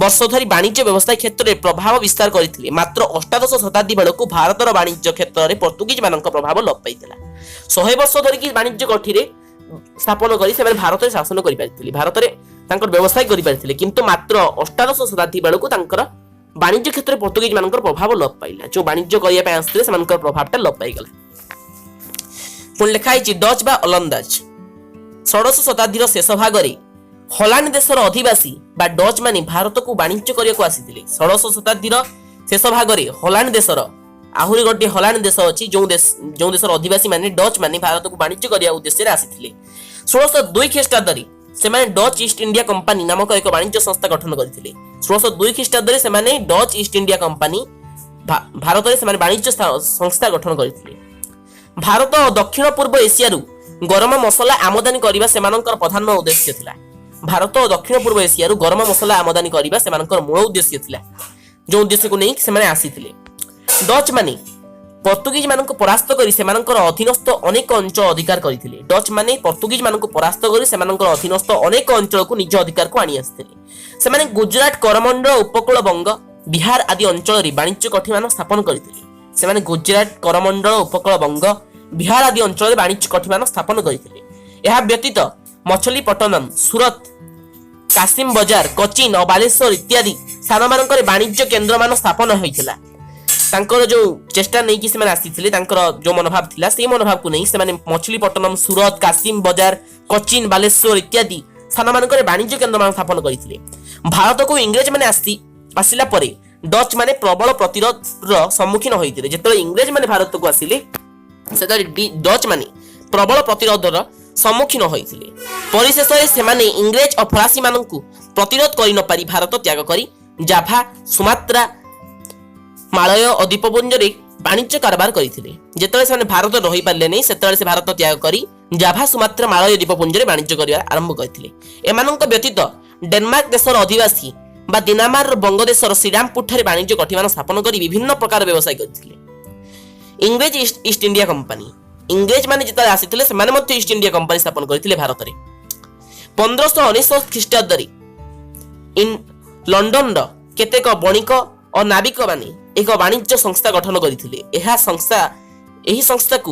ବର୍ଷ ଧରି ବାଣିଜ୍ୟ ବ୍ୟବସାୟ କ୍ଷେତ୍ରରେ ପ୍ରଭାବ ବିସ୍ତାର କରିଥିଲେ। ମାତ୍ର ଅଷ୍ଟାଦଶ ଶତାବ୍ଦୀ ବେଳକୁ ଭାରତର ବାଣିଜ୍ୟ କ୍ଷେତ୍ରରେ ପର୍ତ୍ତୁଗୀଜ ମାନଙ୍କ ପ୍ରଭାବ ଲୋପ ପାଇଥିଲା। 100 ବର୍ଷ ଧରିକି ବାଣିଜ୍ୟ କୋଠିରେ ସ୍ଥାପନ କରି ସେମାନେ ଭାରତରେ ଶାସନ କରିପାରିଥିଲେ, ଭାରତରେ ତାଙ୍କର ବ୍ୟବସାୟ କରିପାରିଥିଲେ। କିନ୍ତୁ ମାତ୍ର ଅଷ୍ଟାଦଶ ଶତାବ୍ଦୀ ବେଳକୁ ତାଙ୍କର ବାଣିଜ୍ୟ କ୍ଷେତ୍ରରେ ପର୍ତ୍ତୁଗୀଜ ମାନଙ୍କର ପ୍ରଭାବ ଲୋପ ପାଇଲା। ଯୋଉ ବାଣିଜ୍ୟ କରିବା ପାଇଁ ଆସିଥିଲେ, ସେମାନଙ୍କର ପ୍ରଭାବଟା ଲୋପ ପାଇଗଲା। ପୁଣି ଲେଖା ହେଇଛି, ଡଚ୍ ବା ଓଲନ୍ଦାଜ। ଷୋଡ଼ଶ ଶତାବ୍ଦୀର ଶେଷ ଭାଗରେ ହଲାଣ୍ଡ ଦେଶର ଅଧିବାସୀ ବା ଡଚ୍ ମାନେ ଭାରତକୁ ବାଣିଜ୍ୟ କରିବାକୁ ଆସିଥିଲେ। ଷୋଡ଼ଶ ଶତାବ୍ଦୀର ଶେଷ ଭାଗରେ ହଲାଣ୍ଡ ଦେଶର, ଆହୁରି ଗୋଟିଏ ହଲାଣ୍ଡ ଦେଶ ଅଛି, ଯେଉଁ ଦେଶର ଅଧିବାସୀ ମାନେ ଡଚ୍ ମାନେ ଭାରତକୁ ବାଣିଜ୍ୟ କରିବା ଉଦ୍ଦେଶ୍ୟରେ ଆସିଥିଲେ। 1602 ଖ୍ରୀଷ୍ଟାବ୍ଦରେ ସେମାନେ ଡଚ୍ ଇଷ୍ଟ ଇଣ୍ଡିଆ କମ୍ପାନୀ ନାମକ ଏକ ବାଣିଜ୍ୟ ସଂସ୍ଥା ଗଠନ କରିଥିଲେ। 1602 ଖ୍ରୀଷ୍ଟାବ୍ଦରେ ସେମାନେ ଡଚ୍ ଇଷ୍ଟ ଇଣ୍ଡିଆ କମ୍ପାନୀ ଭାରତରେ ସେମାନେ ବାଣିଜ୍ୟ ସଂସ୍ଥା ଗଠନ କରିଥିଲେ। ଭାରତ ଓ ଦକ୍ଷିଣ ପୂର୍ବ ଏସିଆରୁ ଗରମ ମସଲା ଆମଦାନୀ କରିବା ସେମାନଙ୍କର ପ୍ରଧାନ ଉଦ୍ଦେଶ୍ୟ ଥିଲା। ଭାରତ ଓ ଦକ୍ଷିଣ ପୂର୍ବ ଏସିଆରୁ ଗରମ ମସଲା ଆମଦାନୀ କରିବା ସେମାନଙ୍କର ମୂଳ ଉଦ୍ଦେଶ୍ୟ ଥିଲା, ଯେଉଁ ଉଦ୍ଦେଶ୍ୟକୁ ନେଇ ସେମାନେ ଆସିଥିଲେ। ଡଚ୍ ମାନେ ପର୍ତ୍ତୁଗୀଜ ମାନଙ୍କୁ ପରାସ୍ତ କରି ସେମାନଙ୍କର ଅଧୀନସ୍ଥ ଅନେକ ଅଞ୍ଚଳ ଅଧିକାର କରିଥିଲେ। ଡଚ୍ ମାନେ ପର୍ତ୍ତୁଗୀଜ ମାନଙ୍କୁ ପରାସ୍ତ କରି ସେମାନଙ୍କର ଅଧୀନସ୍ଥ ଅନେକ ଅଞ୍ଚଳକୁ ନିଜ ଅଧିକାରକୁ ଆଣି ଆସିଥିଲେ। ସେମାନେ ଗୁଜରାଟ, କରମଣ୍ଡଳ, ଉପକୂଳ ବଙ୍ଗ, ବିହାର ଆଦି ଅଞ୍ଚଳରେ ବାଣିଜ୍ୟ କୋଠିମାନ ସ୍ଥାପନ କରିଥିଲେ। ସେମାନେ ଗୁଜରାଟ, କରମଣ୍ଡଳ, ଉପକୂଳ ବଙ୍ଗ, ବିହାର ଆଦି ଅଞ୍ଚଳରେ ବାଣିଜ୍ୟ କୋଠିମାନ ସ୍ଥାପନ କରିଥିଲେ। ଏହା ବ୍ୟତୀତ ମଛଲିପଟ୍ଟନମ, ସୁରତ, କାସିମ ବଜାର, କୋଚିନ ଓ ବାଲେଶ୍ୱର ଇତ୍ୟାଦି ସ୍ଥାନମାନଙ୍କରେ ବାଣିଜ୍ୟ କେନ୍ଦ୍ରମାନ ସ୍ଥାପନ ହୋଇଥିଲା। ତାଙ୍କର ଯୋଉ ଚେଷ୍ଟା ନେଇକି ସେମାନେ ଆସିଥିଲେ, ତାଙ୍କର ଯୋଉ ମନୋଭାବ ଥିଲା, ସେଇ ମନୋଭାବକୁ ନେଇ ସେମାନେ ମଛଲିପଟ୍ଟନମ, ସୁରତ, କାସିମ ବଜାର, କୋଚିନ, ବାଲେଶ୍ୱର ଇତ୍ୟାଦି ସ୍ଥାନମାନଙ୍କରେ ବାଣିଜ୍ୟ କେନ୍ଦ୍ରମାନ ସ୍ଥାପନ କରିଥିଲେ। ଭାରତକୁ ଇଂରେଜମାନେ ଆସିଲା ପରେ ଡଚ୍ ମାନେ ପ୍ରବଳ ପ୍ରତିରୋଧର ସମ୍ମୁଖୀନ ହୋଇଥିଲେ। ଯେତେବେଳେ ଇଂରେଜମାନେ ଭାରତକୁ ଆସିଲେ, ସେତେବେଳେ ଡଚ୍ ମାନେ ପ୍ରବଳ ପ୍ରତିରୋଧର ସମ୍ମୁଖୀନ ହୋଇଥିଲେ। ପରିଶେଷରେ ସେମାନେ ଇଂରେଜ ଓ ଫରାସୀମାନଙ୍କୁ ପ୍ରତିରୋଧ କରିନପାରି ଭାରତ ତ୍ୟାଗ କରି ଜାଭା, ସୁମାତ୍ରା, ମାଳୟ ଓ ଦ୍ୱୀପପୁଞ୍ଜରେ ବାଣିଜ୍ୟ କାରବାର କରିଥିଲେ। ଯେତେବେଳେ ସେମାନେ ଭାରତ ରହିପାରିଲେ ନାହିଁ, ସେତେବେଳେ ସେ ଭାରତ ତ୍ୟାଗ କରି ଜାଭା, ସୁମାତ୍ରା, ମାଳୟ ଦ୍ୱୀପପୁଞ୍ଜରେ ବାଣିଜ୍ୟ କରିବା ଆରମ୍ଭ କରିଥିଲେ। ଏମାନଙ୍କ ବ୍ୟତୀତ ଡେନମାର୍କ ଦେଶର ଅଧିବାସୀ ବା ଦିନାମାର ବଙ୍ଗଦେଶର ଶ୍ରୀରାମପୁରଠାରେ ବାଣିଜ୍ୟ କଠିମାନ ସ୍ଥାପନ କରି ବିଭିନ୍ନ ପ୍ରକାର ବ୍ୟବସାୟ କରିଥିଲେ। ଇଂରେଜ ଇଷ୍ଟ ଇଣ୍ଡିଆ କମ୍ପାନୀ। ଇଂରେଜ ମାନେ ଯେତେବେଳେ ଆସିଥିଲେ, ସେମାନେ ମଧ୍ୟ ଇଷ୍ଟ ଇଣ୍ଡିଆ କମ୍ପାନୀ ସ୍ଥାପନ କରିଥିଲେ ଭାରତରେ। 1599 ଖ୍ରୀଷ୍ଟାବ୍ଦରେ ଲଣ୍ଡନର କେତେକ ବଣିକ ଓ ନାବିକମାନେ ଏକ ବାଣିଜ୍ୟ ସଂସ୍ଥା ଗଠନ କରିଥିଲେ। ଏହି ସଂସ୍ଥାକୁ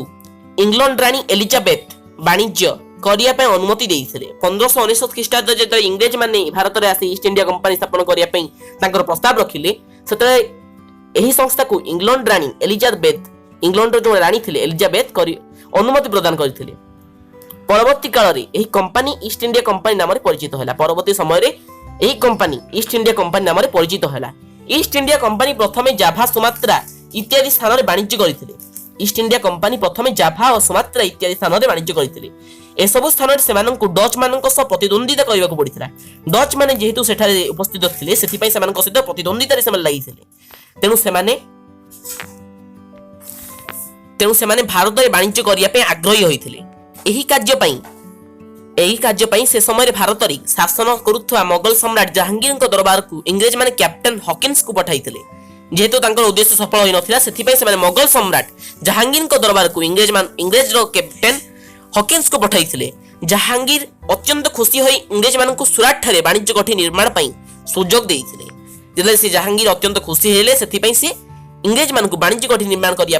ଇଂଲଣ୍ଡ ରାଣୀ ଏଲିଜାବେଥ ବାଣିଜ୍ୟ କରିବା ପାଇଁ ଅନୁମତି ଦେଇଥିଲେ। 1599 ଖ୍ରୀଷ୍ଟାବ୍ଦରେ ଯେତେବେଳେ ଇଂରେଜ ମାନେ ଭାରତରେ ଆସି ଇଷ୍ଟ ଇଣ୍ଡିଆ କମ୍ପାନୀ ସ୍ଥାପନ କରିବା ପାଇଁ ତାଙ୍କର ପ୍ରସ୍ତାବ ରଖିଲେ, ସେତେବେଳେ ଏହି ସଂସ୍ଥାକୁ ଇଂଲଣ୍ଡ ରାଣୀ ଏଲିଜାବେଥ, ଇଂଲଣ୍ଡର ଯେଉଁ ରାଣୀ ଥିଲେ ଏଲିଜାବେଥ, କରି ଅନୁମତି ପ୍ରଦାନ କରିଥିଲେ। ପରବର୍ତ୍ତୀ କାଳରେ ଏହି କମ୍ପାନୀ ଇଷ୍ଟ ଇଣ୍ଡିଆ କମ୍ପାନୀ ନାମରେ ପରିଚିତ ହେଲା। ପରବର୍ତ୍ତୀ ସମୟରେ ଏହି କମ୍ପାନୀ ଇଷ୍ଟ ଇଣ୍ଡିଆ କମ୍ପାନୀ ନାମରେ ପରିଚିତ ହେଲା। ଇଷ୍ଟ ଇଣ୍ଡିଆ କମ୍ପାନୀ ପ୍ରଥମେ ଜାଭା, ସୁମାତ୍ରା ଇତ୍ୟାଦି ସ୍ଥାନରେ ବାଣିଜ୍ୟ କରିଥିଲେ। ଇଷ୍ଟ ଇଣ୍ଡିଆ କମ୍ପାନୀ ପ୍ରଥମେ ଜାଭା ଓ ସୁମାତ୍ରା ଇତ୍ୟାଦି ସ୍ଥାନରେ ବାଣିଜ୍ୟ କରିଥିଲେ। ଏସବୁ ସ୍ଥାନରେ ସେମାନଙ୍କୁ ଡଚ୍ ମାନଙ୍କ ସହ ପ୍ରତିଦ୍ୱନ୍ଦିତା କରିବାକୁ ପଡ଼ିଥିଲା। ଡଚ୍ ମାନେ ଯେହେତୁ ସେଠାରେ ଉପସ୍ଥିତ ଥିଲେ, ସେଥିପାଇଁ ସେମାନଙ୍କ ସହିତ ପ୍ରତିଦ୍ୱନ୍ଦିତାରେ ସେମାନେ ଲାଗିଥିଲେ। ତେଣୁ ସେମାନେ ଭାରତରେ ବାଣିଜ୍ୟ କରିବା ପାଇଁ ଆଗ୍ରହୀ ହୋଇଥିଲେ। ଏହି କାର୍ଯ୍ୟ ପାଇଁ ସେ ସମୟରେ ଭାରତରେ ଶାସନ କରୁଥିବା ମୋଗଲ ସମ୍ରାଟ ଜାହାଙ୍ଗୀରଙ୍କ ଦରବାରକୁ ଇଂରେଜମାନେ କ୍ୟାପ୍ଟେନ ହକିନ୍ସକୁ ପଠାଇଥିଲେ। ଯେହେତୁ ତାଙ୍କର ଉଦ୍ଦେଶ୍ୟ ସଫଳ ହୋଇନଥିଲା, ସେଥିପାଇଁ ସେମାନେ ମୋଗଲ ସମ୍ରାଟ ଜାହାଙ୍ଗୀରଙ୍କ ଦରବାରକୁ ଇଂରେଜର କ୍ୟାପ୍ଟେନ ହକିନ୍ସକୁ ପଠାଇଥିଲେ। ଜାହାଙ୍ଗୀର ଅତ୍ୟନ୍ତ ଖୁସି ହୋଇ ଇଂରେଜମାନଙ୍କୁ ସୁରାଟଠାରେ ବାଣିଜ୍ୟ କୋଠି ନିର୍ମାଣ ପାଇଁ ସୁଯୋଗ ଦେଇଥିଲେ। ଯେତେବେଳେ ସେ ଜାହାଙ୍ଗୀର ଅତ୍ୟନ୍ତ ଖୁସି ହେଲେ, ସେଥିପାଇଁ ସେ ଇଂରେଜମାନଙ୍କୁ ବାଣିଜ୍ୟ କୋଠି ନିର୍ମାଣ କରିବା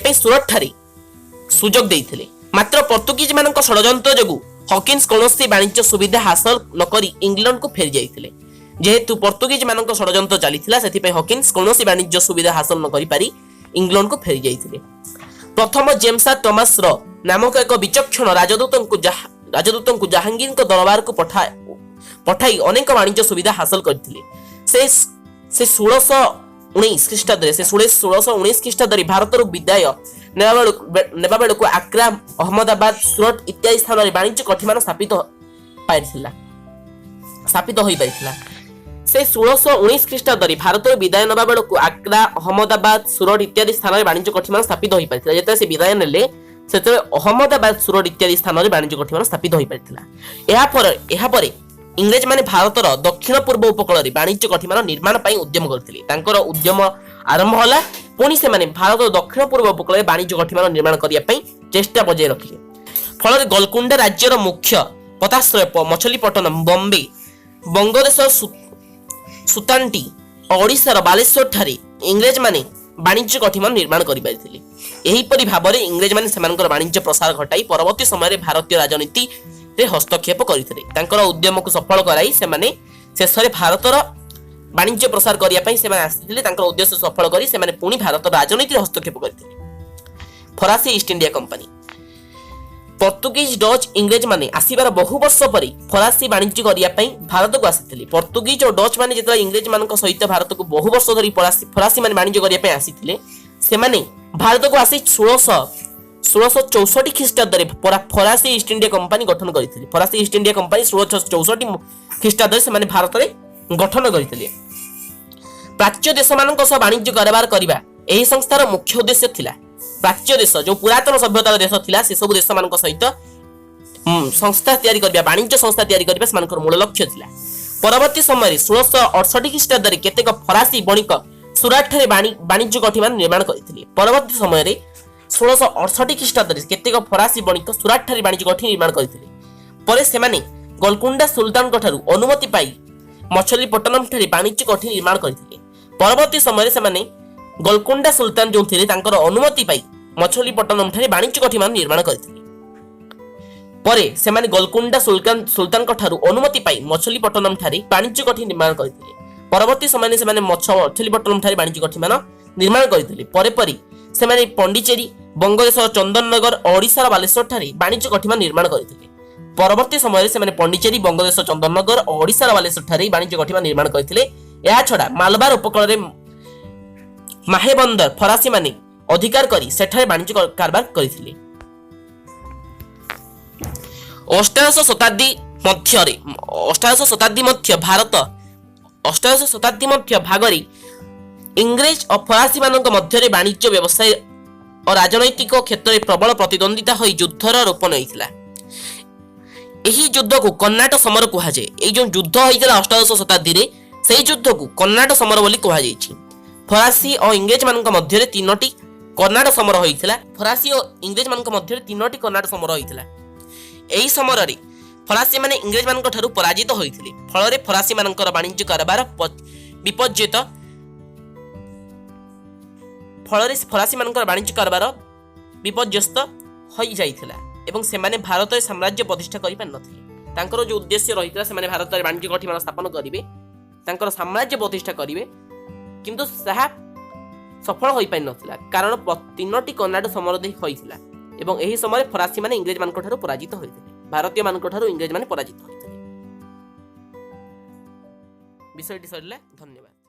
ପାଇଁ ସୁରଟଠାରେ ସୁଯୋଗ ଦେଇଥିଲେ। ମାତ୍ର ପର୍ତ୍ତୁଗିଜ ମାନଙ୍କ ଷଡ଼ଯନ୍ତ୍ର ଯୋଗୁଁ ହକିନ୍ସ କୌଣସି ବାଣିଜ୍ୟ ସୁବିଧା ହାସଲ ନକରି ଇଂଲଣ୍ଡକୁ ଫେରି ଯାଇଥିଲେ। ଯେହେତୁ ପର୍ତ୍ତୁଗିଜ ମାନଙ୍କ ଷଡ଼ଯନ୍ତ୍ର ଚାଲିଥିଲା, ସେଥିପାଇଁ ହକିନ୍ସ କୌଣସି ବାଣିଜ୍ୟ ସୁବିଧା ହାସଲ ନ କରିପାରି ଇଂଲଣ୍ଡକୁ ଫେରି ଯାଇଥିଲେ। ପ୍ରଥମ ଜେମ୍ସ ଟମାସ ର ନାମକ ଏକ ବିଚକ୍ଷଣ ରାଜଦୂତଙ୍କୁ ଜାହାଙ୍ଗୀରଙ୍କ ଦରବାରକୁ ପଠାଇ ଅନେକ ବାଣିଜ୍ୟ ସୁବିଧା ହାସଲ କରିଥିଲେ। ସେ ସେ 1619 ଖ୍ରୀଷ୍ଟାବ୍ଦରେ ସେ 1619 ଖ୍ରୀଷ୍ଟାବ୍ଦରେ ଭାରତରୁ ବିଦାୟ ନେବା ବେଳକୁ ଆଗ୍ରା, ଅହମ୍ମଦାବାଦ, ସୁରଟ ଇତ୍ୟାଦି ସ୍ଥାନରେ ବାଣିଜ୍ୟ କୋଠିମାନ ସ୍ଥାପିତ ହୋଇପାରିଥିଲା। ସେ 1619 ଖ୍ରୀଷ୍ଟାବ୍ଦରେ ଭାରତରୁ ବିଦାୟ ନେବା ବେଳକୁ ଆଗ୍ରା, ଅହମ୍ମଦାବାଦ, ସୁରଟ ଇତ୍ୟାଦି ସ୍ଥାନରେ ବାଣିଜ୍ୟ କୋଠିମାନ ସ୍ଥାପିତ ହୋଇପାରିଥିଲା। ଯେତେବେଳେ ସେ ବିଦାୟ ନେଲେ, ସେତେବେଳେ ଅହମ୍ମଦାବାଦ, ସୁରଟ ଇତ୍ୟାଦି ସ୍ଥାନରେ ବାଣିଜ୍ୟ କୋଠିମାନ ସ୍ଥାପିତ ହୋଇପାରିଥିଲା। ଏହାପରେ ଇଂରେଜମାନେ ଭାରତର ଦକ୍ଷିଣ ପୂର୍ବ ଉପକୂଳରେ ବାଣିଜ୍ୟ କୋଠିମାନ ନିର୍ମାଣ ପାଇଁ ଉଦ୍ୟମ କରିଥିଲେ। ତାଙ୍କର ଉଦ୍ୟମ ଆରମ୍ଭ ହେଲା। ପୁଣି ସେମାନେ ଭାରତର ଦକ୍ଷିଣ ପୂର୍ବ ଉପକୂଳରେ ବାଣିଜ୍ୟ କୋଠିମାନ ନିର୍ମାଣ କରିବା ପାଇଁ ଚେଷ୍ଟା ବଜାୟ ରଖିଲେ। ଫଳରେ ଗୋଲକୁଣ୍ଡା ରାଜ୍ୟର ମୁଖ୍ୟ ପୋତାଶ୍ରୟ ମଛଲିପଟ୍ଟନମ, ବମ୍ବେ, ବଙ୍ଗଦେଶର ସୁତାଣ୍ଟି ଓ ଓଡ଼ିଶାର ବାଲେଶ୍ୱର ଠାରେ ଇଂରେଜମାନେ ବାଣିଜ୍ୟ କୋଠିମାନ ନିର୍ମାଣ କରିପାରିଥିଲେ। ଏହିପରି ଭାବରେ ଇଂରେଜମାନେ ସେମାନଙ୍କର ବାଣିଜ୍ୟ ପ୍ରସାର ଘଟାଇ ପରବର୍ତ୍ତୀ ସମୟରେ ଭାରତୀୟ ରାଜନୀତିରେ ହସ୍ତକ୍ଷେପ କରିଥିଲେ। ତାଙ୍କର ଉଦ୍ୟମକୁ ସଫଳ କରାଇ ସେମାନେ ଶେଷରେ ଭାରତର ବାଣିଜ୍ୟ ପ୍ରସାର କରିବା ପାଇଁ ସେମାନେ ଆସିଥିଲେ। ତାଙ୍କର ଉଦ୍ଦେଶ୍ୟ ସଫଳ କରି ସେମାନେ ପୁଣି ଭାରତର ରାଜନୀତିରେ ହସ୍ତକ୍ଷେପ କରିଥିଲେ। ଫରାସୀ East India company. Portuguese, Dutch, ଇଂରେଜ ମାନେ ଆସିବାର ବହୁ ବର୍ଷ ପରେ ଫରାସୀ ବାଣିଜ୍ୟ କରିବା ପାଇଁ ଭାରତକୁ ଆସିଥିଲେ। ପର୍ତ୍ତୁଗିଜ ଓ ଡଚ୍ ମାନେ ଯେତେବେଳେ ଇଂରେଜ ମାନଙ୍କ ସହିତ ଭାରତକୁ ବହୁ ବର୍ଷ ଧରି ଫରାସୀ ମାନେ ବାଣିଜ୍ୟ କରିବା ପାଇଁ ଆସିଥିଲେ, ସେମାନେ ଭାରତକୁ ଆସି 1664 ଖ୍ରୀଷ୍ଟାବ୍ଦରେ ଫରାସୀ ଇଷ୍ଟ ଇଣ୍ଡିଆ କମ୍ପାନୀ ଗଠନ କରିଥିଲେ। ଫରାସୀ ଇଷ୍ଟ ଇଣ୍ଡିଆ କମ୍ପାନୀ 1664 ଖ୍ରୀଷ୍ଟାବ୍ଦରେ ସେମାନେ ଭାରତରେ ଗଠନ କରିଥିଲେ। ପ୍ରାଚ୍ୟ ଦେଶମାନଙ୍କ ସହ ବାଣିଜ୍ୟ କାରବାର କରିବା ଏହି ସଂସ୍ଥାର ମୁଖ୍ୟ ଉଦ୍ଦେଶ୍ୟ ଥିଲା। ପ୍ରାଚ୍ୟ ଦେଶ, ଯୋଉ ପୁରାତନ ସଭ୍ୟତାର ଦେଶ ଥିଲା, ସେସବୁ ଦେଶମାନଙ୍କ ସହିତ ସଂସ୍ଥା ତିଆରି କରିବା, ବାଣିଜ୍ୟ ସଂସ୍ଥା ତିଆରି କରିବା ସେମାନଙ୍କର ମୂଳ ଲକ୍ଷ୍ୟ ଥିଲା। ପରବର୍ତ୍ତୀ ସମୟରେ 1668 ଖ୍ରୀଷ୍ଟାବ୍ଦରେ କେତେକ ଫରାସୀ ବଣିକ ସୁରାଟଠାରେ ବାଣିଜ୍ୟ କୋଠିମାନ ନିର୍ମାଣ କରିଥିଲେ। ପରବର୍ତ୍ତୀ ସମୟରେ 1668 ଖ୍ରୀଷ୍ଟାବ୍ଦରେ କେତେକ ଫରାସୀ ବଣିକ ସୁରାଟଠାରେ ବାଣିଜ୍ୟ କୋଠି ନିର୍ମାଣ କରିଥିଲେ। ପରେ ସେମାନେ ଗୋଲକୁଣ୍ଡା ସୁଲତାନଙ୍କ ଠାରୁ ଅନୁମତି ପାଇ ମଛଲିପଟ୍ଟନମ ଠାରେ ବାଣିଜ୍ୟ କୋଠି ନିର୍ମାଣ କରିଥିଲେ। ପରବର୍ତ୍ତୀ ସମୟରେ ସେମାନେ ଗୋଲକୁଣ୍ଡା ସୁଲତାନ ଯେଉଁ ଥିଲେ, ତାଙ୍କର ଅନୁମତି ପାଇ ମଛଲିପଟ୍ଟନମ ଠାରେ ବାଣିଜ୍ୟ କୋଠିମାନ ନିର୍ମାଣ କରିଥିଲେ। ପରେ ସେମାନେ ଗୋଲକୁଣ୍ଡା ସୁଲତାନଙ୍କ ଠାରୁ ଅନୁମତି ପାଇ ମଛଲିପଟ୍ଟନମ ଠାରେ ବାଣିଜ୍ୟ କୋଠି ନିର୍ମାଣ କରିଥିଲେ। ପରବର୍ତ୍ତୀ ସମୟରେ ସେମାନେ ମଛଲିପଟ୍ଟନମ ଠାରେ ବାଣିଜ୍ୟ କୋଠିମାନ ନିର୍ମାଣ କରିଥିଲେ। ପରେ ପରେ ସେମାନେ ପଣ୍ଡିଚେରୀ, ବଙ୍ଗଦେଶର ଚନ୍ଦନନଗର ଓ ଓଡ଼ିଶାର ବାଲେଶ୍ୱର ଠାରେ ବାଣିଜ୍ୟ କୋଠିମାନ ନିର୍ମାଣ କରିଥିଲେ। ପରବର୍ତ୍ତୀ ସମୟରେ ସେମାନେ ପଣ୍ଡିଚେରୀ, ବଙ୍ଗଦେଶ ଚନ୍ଦନନଗର ଓ ଓଡ଼ିଶାର ବାଲେଶ୍ୱରଠାରେ ବାଣିଜ୍ୟ ଗଠିବା ନିର୍ମାଣ କରିଥିଲେ। ଏହାଛଡ଼ା ମାଲବାର ଉପକୂଳରେ ମାହେ ବନ୍ଦର ଫରାସୀମାନେ ଅଧିକାର କରି ସେଠାରେ ବାଣିଜ୍ୟ କାରବାର କରିଥିଲେ। ଅଷ୍ଟାଦଶ ଶତାବ୍ଦୀ ମଧ୍ୟରେ, ଅଷ୍ଟାଦଶ ଶତାବ୍ଦୀ ମଧ୍ୟ ଭାରତ, ଅଷ୍ଟାଦଶ ଶତାବ୍ଦୀ ମଧ୍ୟ ଭାଗରେ ଇଂରେଜ ଓ ଫରାସୀମାନଙ୍କ ମଧ୍ୟରେ ବାଣିଜ୍ୟ, ବ୍ୟବସାୟ ଓ ରାଜନୈତିକ କ୍ଷେତ୍ରରେ ପ୍ରବଳ ପ୍ରତିଦ୍ୱନ୍ଦିତା ହୋଇ ଯୁଦ୍ଧର ରୂପ ନେଇଥିଲା। ଏହି ଯୁଦ୍ଧକୁ କର୍ଣ୍ଣାଟ ସମର କୁହାଯାଏ। ଏଇ ଯେଉଁ ଯୁଦ୍ଧ ହୋଇଥିଲା ଅଷ୍ଟାଦଶ ଶତାବ୍ଦୀରେ, ସେଇ ଯୁଦ୍ଧକୁ କର୍ଣ୍ଣାଟ ସମର ବୋଲି କୁହାଯାଇଛି। ଫରାସୀ ଓ ଇଂରେଜମାନଙ୍କ ମଧ୍ୟରେ ତିନୋଟି କର୍ଣ୍ଣାଟ ସମର ହୋଇଥିଲା। ଫରାସୀ ଓ ଇଂରେଜମାନଙ୍କ ମଧ୍ୟରେ ତିନୋଟି କର୍ଣ୍ଣାଟ ସମର ହୋଇଥିଲା। ଏହି ସମରରେ ଫରାସୀମାନେ ଇଂରେଜମାନଙ୍କ ଠାରୁ ପରାଜିତ ହୋଇଥିଲେ। ଫଳରେ ଫରାସୀମାନଙ୍କର ବାଣିଜ୍ୟ କାରବାର ବିପର୍ଯ୍ୟୟିତ, ଫଳରେ ଫରାସୀମାନଙ୍କର ବାଣିଜ୍ୟ କାରବାର ବିପର୍ଯ୍ୟସ୍ତ ହୋଇଯାଇଥିଲା ଏବଂ ସେମାନେ ଭାରତରେ ସାମ୍ରାଜ୍ୟ ପ୍ରତିଷ୍ଠା କରିପାରିନଥିଲେ। ତାଙ୍କର ଯେଉଁ ଉଦ୍ଦେଶ୍ୟ ରହିଥିଲା, ସେମାନେ ଭାରତରେ ବାଣିଜ୍ୟ ଗଠିମାନ ସ୍ଥାପନ କରିବେ, ତାଙ୍କର ସାମ୍ରାଜ୍ୟ ପ୍ରତିଷ୍ଠା କରିବେ, କିନ୍ତୁ ତାହା ସଫଳ ହୋଇପାରିନଥିଲା, କାରଣ ତିନୋଟି କର୍ଣ୍ଣାଟ ସମର ଦେଇ ହୋଇଥିଲା ଏବଂ ଏହି ସମୟରେ ଫରାସୀମାନେ ଇଂରେଜମାନଙ୍କ ଠାରୁ ପରାଜିତ ହୋଇଥିଲେ। ଭାରତୀୟମାନଙ୍କ ଠାରୁ ଇଂରେଜମାନେ ପରାଜିତ ହୋଇଥିଲେ। ବିଷୟଟି ସରିଲା। ଧନ୍ୟବାଦ।